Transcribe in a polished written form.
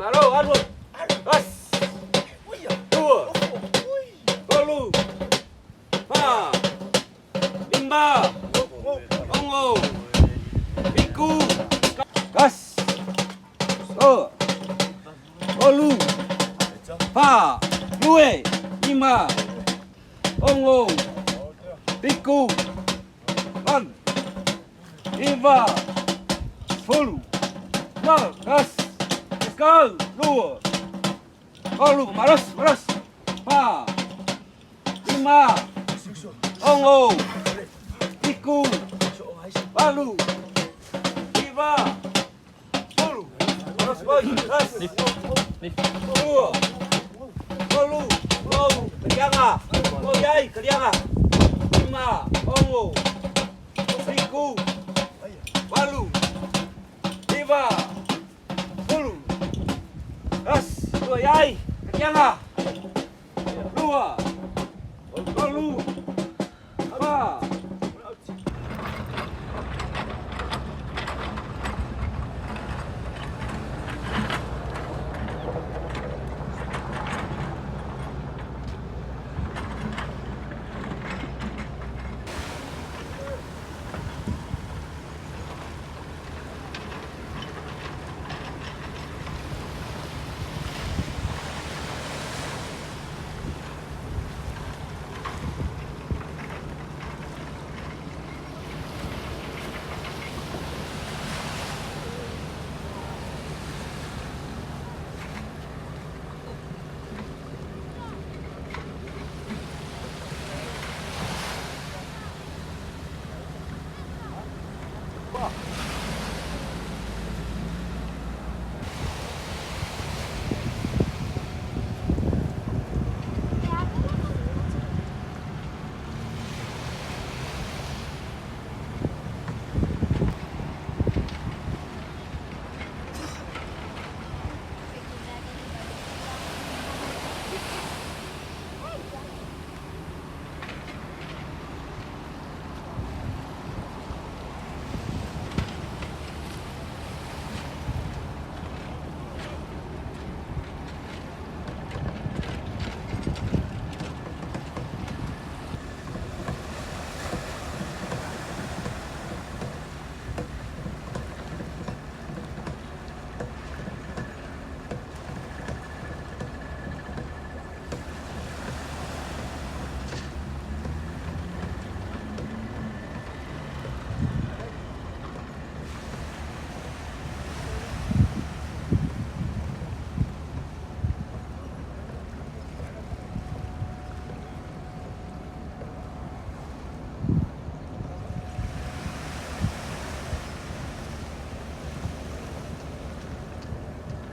Malo, alu. Gas. Dua. Tolu. Fa. Lima. Ongo. Piku. Gas. Dua. Tolu. Fa. Lue. Lima. Ongo. Piku. Valu. Iva. Fulu. Nove. Gas. Skal. Lua. Tolu. Maros. Maros. Fa. Lima. Ongo. Piku. Valu. Iva. Fulu. Maros. Oi. Gas. Lua. Tolu. Lou. Kelianga. Oyai. Kelianga. Lima. Ongo. Piku. Valu. Iva. Fulu. Gas. Dua yai. Kelianga. Lua. Tolu. Fa.